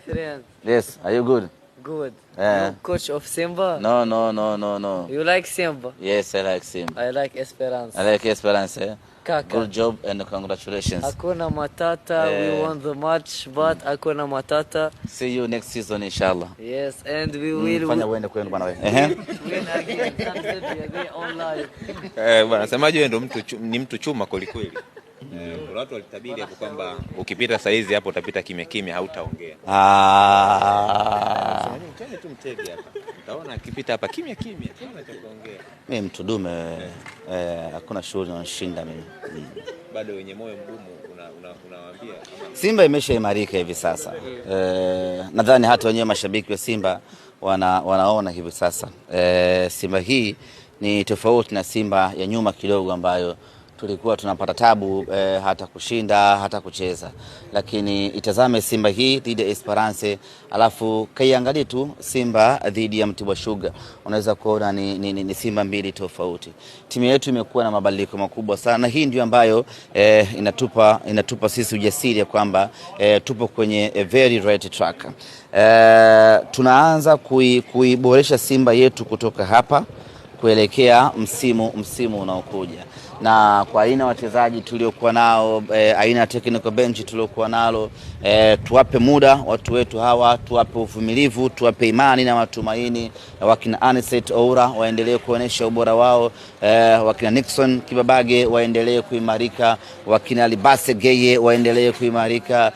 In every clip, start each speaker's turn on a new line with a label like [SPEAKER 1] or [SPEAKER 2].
[SPEAKER 1] Friend.
[SPEAKER 2] Yes, are you good?
[SPEAKER 1] Good.
[SPEAKER 2] Yeah.
[SPEAKER 1] You coach of Simba?
[SPEAKER 2] No.
[SPEAKER 1] You like Simba?
[SPEAKER 2] Yes, I like Simba.
[SPEAKER 1] I like Esperance.
[SPEAKER 2] I like Esperance. Eh?
[SPEAKER 1] Kaka.
[SPEAKER 2] Good job and congratulations.
[SPEAKER 1] Hakuna Matata.
[SPEAKER 2] Eh.
[SPEAKER 1] We won the match, but Hakuna Matata.
[SPEAKER 2] See you next season, inshallah.
[SPEAKER 1] Yes, and we will
[SPEAKER 2] Fanya uende kwenu bwana wewe. Ehe.
[SPEAKER 1] Win again. Tanzania, they on live.
[SPEAKER 3] Eh, bwana semaji wewe ndo mtu ni mtu chuma kweli kweli. Eh, kuna watu walitabiri hapo kwamba ukipita saizi hapo utapita kimya kimya, hautaongea.
[SPEAKER 2] Ah.
[SPEAKER 3] Mtani tu mtege hapa. Utaona akipita hapa kimya kimya, hana cha kuongea.
[SPEAKER 2] Mimi mtu dume, eh, hakuna shughuli inanishinda mimi.
[SPEAKER 3] Bado wenye moyo mgumu unawaambia ama
[SPEAKER 2] Simba imeshaimarika hivi sasa. Eh, nadhani hata wenyewe mashabiki wa Simba wanaona hivi sasa. Eh, Simba hii ni tofauti na Simba ya nyuma kidogo ambayo tulikuwa tunapata tabu hata kushinda hata kucheza, lakini itazame Simba hii dhidi ya Esperance, alafu kaiangalie tu Simba dhidi ya Mtibwa Sugar, unaweza kuona ni Simba mbili tofauti. Timu yetu imekuwa na mabadiliko makubwa sana, na hii ndio ambayo inatupa sisi ujasiri ya kwamba tupo kwenye a very right track. Tunaanza kuiboresha Simba yetu kutoka hapa kuelekea msimu unaokuja, na kwa aina ya wachezaji tuliokuwa nao, aina ya technical bench tuliokuwa nalo, tuwape muda watu wetu hawa, tuwape uvumilivu, tuwape imani na matumaini. Wakina Anicet Oura waendelee kuonyesha ubora wao, wakina Nixon Kibabage waendelee kuimarika, wakina Libase Geye waendelee kuimarika,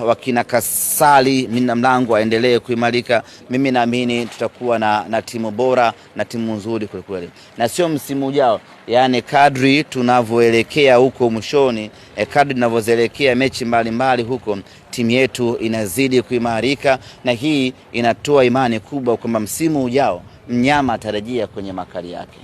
[SPEAKER 2] wakina Kasali Minna Mlango waendelee kuimarika. Mimi naamini tutakuwa na timu bora na timu nzuri kwelikweli, na sio msimu ujao, yaani kadri tunavyoelekea huko mwishoni, kadri tunavyoelekea mechi mbalimbali huko, timu yetu inazidi kuimarika, na hii inatoa imani kubwa kwamba msimu ujao mnyama atarejea kwenye makali yake.